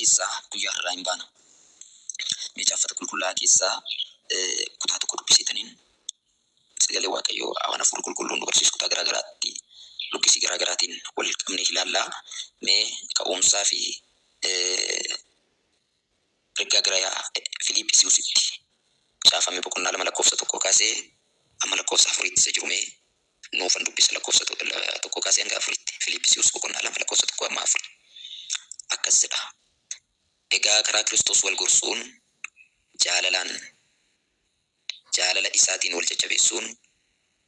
keessaa guyyaa har'aa hin baana. Mee Caaffata Qulqullaa'aa keessaa kutaa tokko dubbiseetaniin sagalee Waaqayyoo waan Hafuurri Qulqulluun nu barsiisu kutaa garaa garaatti luqqisii garaa garaatiin wal qabnee ilaalla. Mee ka'umsaa fi ergaa gara Filiiphisiiyusitti caafame boqonnaa 2 lakkoofsa 1 kaasee amma lakkoofsa 4tti isa jiru mee nuufan dubbisa lakkoofsa 1 kaasee hanga 4tti. Filiiphisiiyus boqonnaa 2 lakkoofsa 1 amma 4 akkas jedha. Egaa karaa Kiristoos wal gorsuun, jaalalaan jaalala isaatiin wal jajjabeessuun,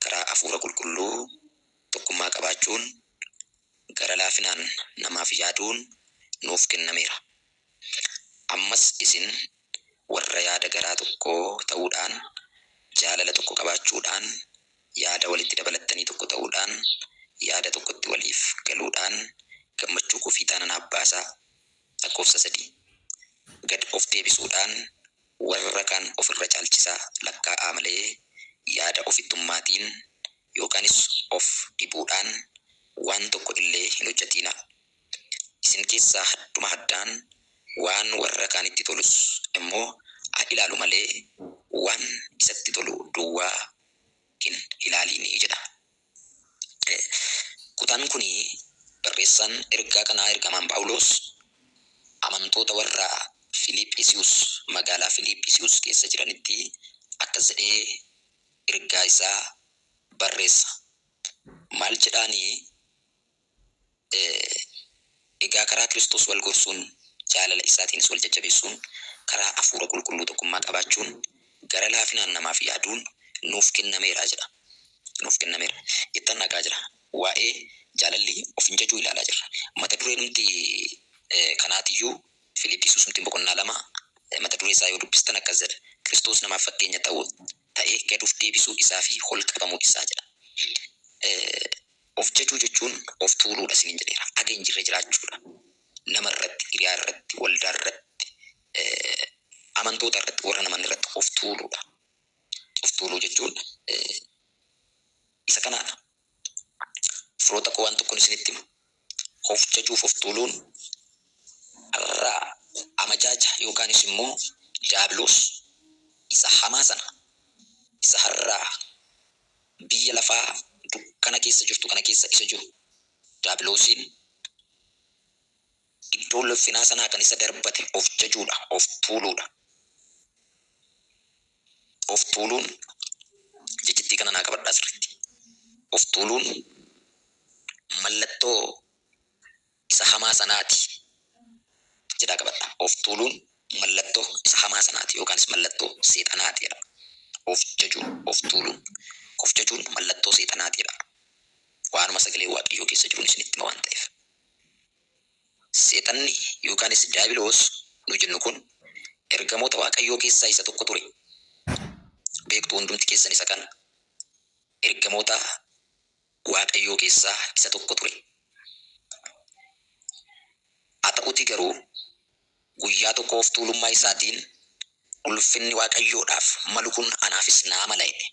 karaa Hafuura Qulqulluu tokkummaa qabaachuun, gara laafinaan namaaf yaaduun nuuf kennameera. Ammas isin warra yaada garaa tokkoo ta'uudhaan, jaalala tokko qabaachuudhaan, yaada walitti dabalattanii tokko ta'uudhaan, yaada tokkotti waliif galuudhaan gammachuu koo fiixaan anaaf baasaa. Lakkoofsa 3. Gad of deebisuudhaan warra kaan of irra caalchisaa lakkaa'aa malee, yaada ofittummaatiin yookaanis of dhibuudhaan waan tokko illee hin hojjetiinaa. Isin keessaa hadduma haddaan waan warra kaanitti tolus immoo haa ilaalu malee, waan isatti tolu duwwaa hin ilaaliinii jedha. Kutaan kun barreessaan ergaa kanaa ergamaan Phaawulos amantoota warra Filiiphisiiyus magaalaa Filiiphisiiyus keessa jiranitti akkas jedhee ergaa isaa barreessa. Maal jedhaani? Egaa karaa Kiristoos wal gorsuun, jaalala isaatiinis wal jajjabeessuun, karaa Hafuura Qulqulluu tokkummaa qabaachuun, gara laafinaan namaaf yaaduun nuuf kennameera jedha. Nuuf kennameera. Ittan dhaqaa jira. Waa'ee jaalalli of hin jajuu ilaalaa jirra. Mata dureenumti kanaatiyyuu Filiphisiiyusumti boqonnaa 2 mata duree isaa yoo dubbistan akkas jedha. Kiristoos namaaf fakkeenya ta'uu ta'ee gad of deebisuu isaa fi hol qabamuu isaa jedha. Of jajuu jechuun of tuuluudha isiniin jedheera. Haga hin jirre jiraachuudha. Nama irratti, hiriyaa irratti, waldaa irratti, amantoota irratti, warra hin amanne irratti of tuuluudha. Of tuuluu jechuun isa kanaadha. Firoota koo waan tokkon isinitti hima. Of jajuuf of tuuluun har'a amajaaja yookaanis immoo diyaabiloos isa hamaa sana isa har'a biyya lafaa dukkana keessa jirtu kana keessa isa jiru daabiloosiin iddoo ulfinaa sanaa kan isa darbate of jajuudha, of tuuluudha. Of tuuluun jechittii kana naa qabadhaa sirriitti. Of tuuluun mallattoo isa hamaa sanaati jedhaa qabadhaa. Of tuuluun mallattoo isa hamaa sanaati yookaanis mallattoo seexanaati jedha. Of jajuun, of tuuluun, of jajuun mallattoo seexanaati jedha. Waanuma sagalee Waaqayyoo keessa jiruun isinitti hima waan ta'eef. Seexanni yookaanis Diyaabiloos nu jennu kun ergamoota Waaqayyoo keessaa isa tokko ture. Beektu hundumti keessan isa kana. Ergamoota Waaqayyoo keessaa isa tokko ture. Haa ta'uutii garuu guyyaa tokko of tuulummaa isaatiin ulfinni Waaqayyoodhaaf malu kun anaafis naa mala jedhe.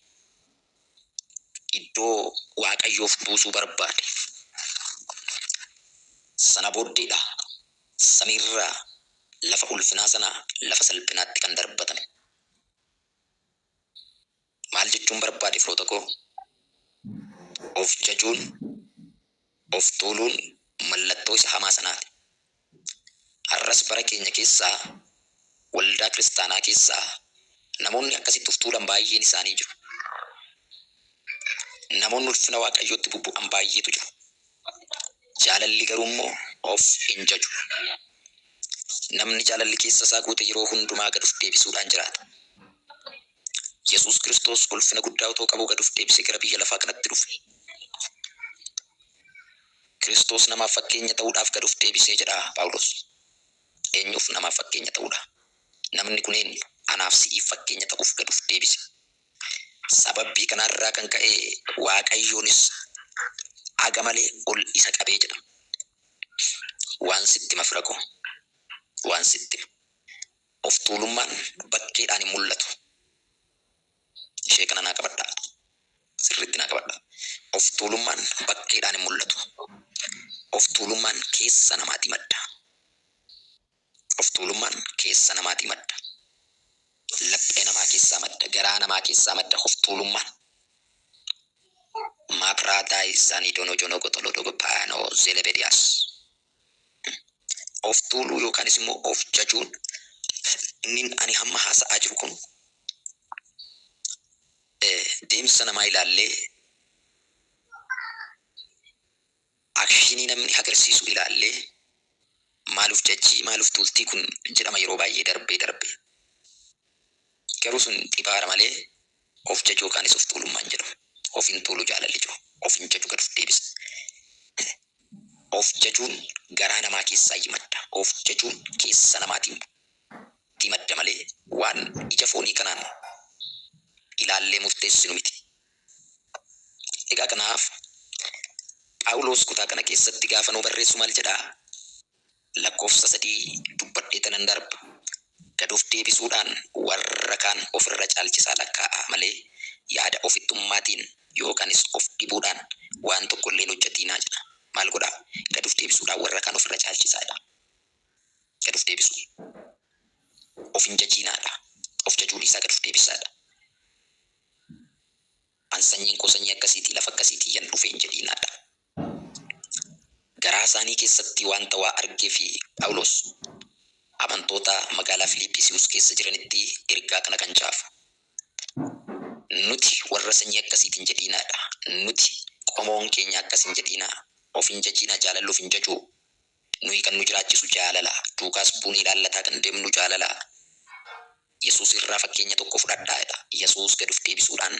Iddoo Waaqayyoof buusuu barbaade. Sana booddeedha samiirraa lafa ulfinaa sanaa lafa salphinaatti kan darbatame. Maal jechuun barbaade firoota koo? Of jajuun, of tuuluun mallattoo isa hamaa sanaati. Har'as bara keenya keessaa waldaa kiristaanaa keessaa namoonni akkasitti of tuulan baay'een isaanii jiru. Namoonni ulfina Waaqayyootti bubbu'an baay'eetu jiru. Jaalalli garuu immoo of hin jaju. Namni jaalalli keessa isaa guute yeroo hundumaa gad of deebisuudhaan jiraata. Yesuus Kiristoos ulfina guddaa utoo qabuu gad of deebisee gara biyya lafaa kanatti dhufe. Kiristoos namaaf fakkeenya ta'uudhaaf gad of deebisee jedha Phaawulos. Eenyuuf namaaf fakkeenya ta'uudha? Namni kun eenyu? Anaaf si'iif fakkeenya ta'uuf gad of deebise. Sababbii kanaa irraa kan ka'e Waaqayyoonis haga malee ol isa qabee jedha. Waan sitti hima fira koo. Waan sitti hima. Of tuulummaan bakkeedhaan hin mul'atu. Ishee kana naa qabadhaa. Sirriitti naa qabadhaa. Of tuulummaan bakkeedhaan hin mul'atu. Of tuulummaan keessa namaatii madda. Of tuulummaan keessa namaatii madda. Laphee namaa keessaa madda. Garaa namaa keessaa madda of tuulummaan. Maapraataa isaanii dono jono gotolo dogo paanoo zelebediyaas. Of tuuluu yookaanis immoo of jajuun inni ani hamma haasa'aa jiru kun deemsa namaa ilaallee, akshinii namni agarsiisu ilaallee, maal of jajjii, maal of tuultii kun jedhama yeroo baay'ee darbee darbee. Garuu sun xibaara malee of jajuu yookaanis of tuulummaan jedhamu. Of hin tuulu jaalalli jiru. Of hin jaju, gad of deebisa. Of jajuun garaa namaa keessaa madda. Of jajuun keessa namaatii madda malee waan ija foonii kanaan ilaallee murteessinu miti. Egaa kanaaf Phaawulos kutaa kana keessatti gaafa nuu barreessu maal jedhaa? Lakkoofsa 3 dubbadhee tanan darba. Gad of deebisuudhaan warra kaan ofirra caalchisaa lakkaa'aa malee yaada ofittummaatiin yookaanis of dhibuudhaan waan tokko illee hin hojjetiinaa jedha. Maal godhaa? Gad of deebisuudhaan warra kaan ofirra caalchisaa jedha. Gad of deebisuu. Of hin jajiinaa dha. Of jajuu dhiisaa gad of deebisaa dha. An sanyiin koo sanyii akkasiitii, lafa akkasiitii yan dhufe hin jedhiinaa dha. Garaa isaanii keessatti wanta waa argee fi Phaawulos amantoota magaalaa Filiiphisiiyus keessa jiranitti ergaa kana kan caafu. Nuti warra sanyii akkasiiti hin jedhiinaa dha. Nuti qomoon keenya akkas hin jedhiinaa. Of hin jajiinaa, jaalalli of hin jaju. Nuyi kan nu jiraachisu jaalala. Duukaas buunee ilaallataa kan deemnu jaalala. Yesuus irraa fakkeenya tokko fudhadhaa jedha. Yesuus gad of deebisuudhaan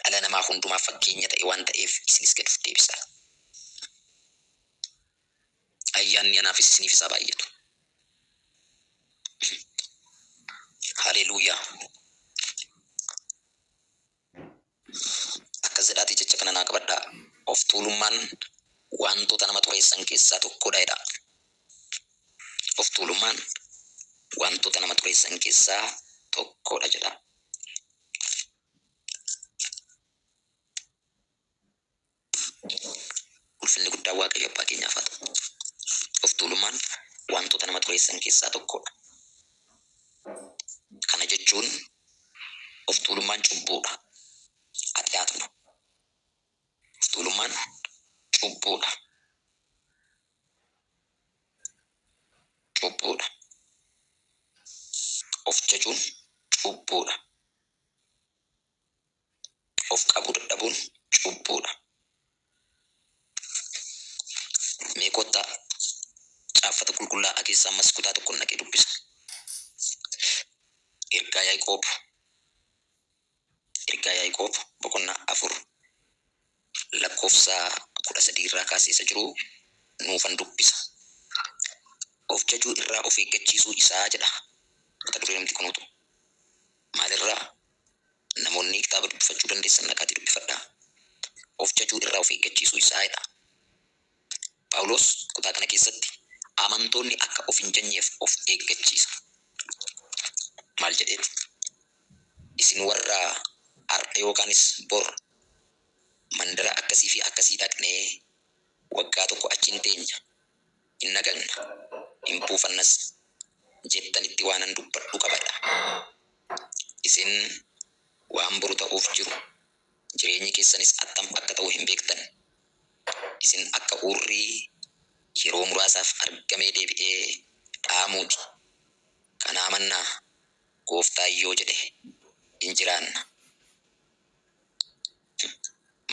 dhala namaa hundumaaf fakkeenya ta'e waan ta'eef isinis gad of deebisaa. Ayyaanni anaafis isiniifis haa baay'atu. Haleluuyaa. Akkas jedhaatii jecha kana naa qabadhaa. Of tuulummaan wantoota nama xureessan keessaa tokkodha jedha. Of tuulummaan wantoota nama xureessan keessaa tokkodha jedha. Ulfinni guddaan Waaqayyo Abbaa keenyaaf haa ta'u. Of tuulummaan wantoota nama xureessan keessaa tokkodha. Kana jechuun of tuulummaan cubbuudha. Haxiyaat ነው. Of tuulummaan cubbuudha. Cubbuudha. Of jajuun cubbuudha. Of qabuu dadhabuun cubbuudha. Mee kottaa Caaffata Qulqullaa'aa keessaa ammas kutaa tokkon dhaqee dubbisa. Ergaa Yaaqoob Ergaa Yaaqoob boqonnaa 4 lakkoofsa 13 irraa kaasee isa jiru nuufan dubbisa. Of jajuu irraa of eeggachiisuu isaa jedha mata dureenumti kunuutu. Maalirraa? Namoonni kitaaba dubbifachuu dandeessan dhaqaatii dubbifadhaa. Of jajuu irraa of eeggachiisuu isaa jedha. Phaawulos kutaa kana keessatti amantoonni akka of hin janyeef of eeggachiisa. Maal jedheeti? Isin warra har'a yookaanis bor mandara akkasii fi akkasii dhaqnee waggaa tokko achi in teenya, in nagagna, in buufannas jettanitti waanan dubbadhu qaba jedha. Isin waan boru ta'uuf jiru, jireenyi keessanis attam akka ta'u hin beektan. Isin akka uurrii yeroo muraasaaf argamee deebi'ee dhaamuu ti. Kanaa mannaa, Gooftaan yoo jedhe in jiraanna.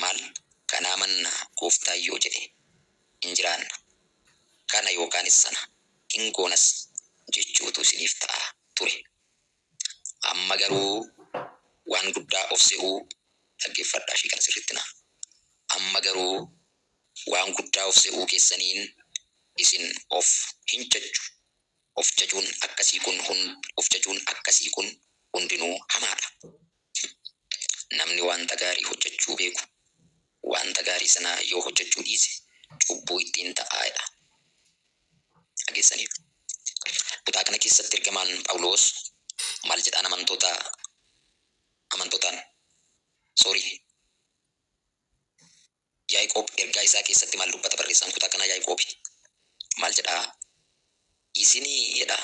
Maal? Kanaa mannaa, Gooftaan yoo jedhe in jiraanna. Kana yookaanis sana in goonas jechuutu isiniif ta'a ture. Amma garuu waan guddaa of se'uu, dhaggeeffadhaa ishii kana sirriitti na. Amma garuu waan guddaa of se'uu keessaniin isin of hin jajju. Of jajuun akkasii kun of jajuun akkasii kun hundinuu hamaa dha. Namni wanta gaarii hojjechuu beeku wanta gaarii sana yoo hojjechuu dhiise cubbuu ittiin ta'a jedha. Dhageessaniitu. Kutaa kana keessatti ergamaan Phaawulos maal jedhaan amantoota amantootaan, sorry, Yaaqoob ergaa isaa keessatti maal dubbata? Barreessaan kutaa kanaa Yaaqoobi. Maal jedhaa? Isinii jedha.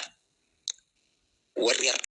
Warri har'a.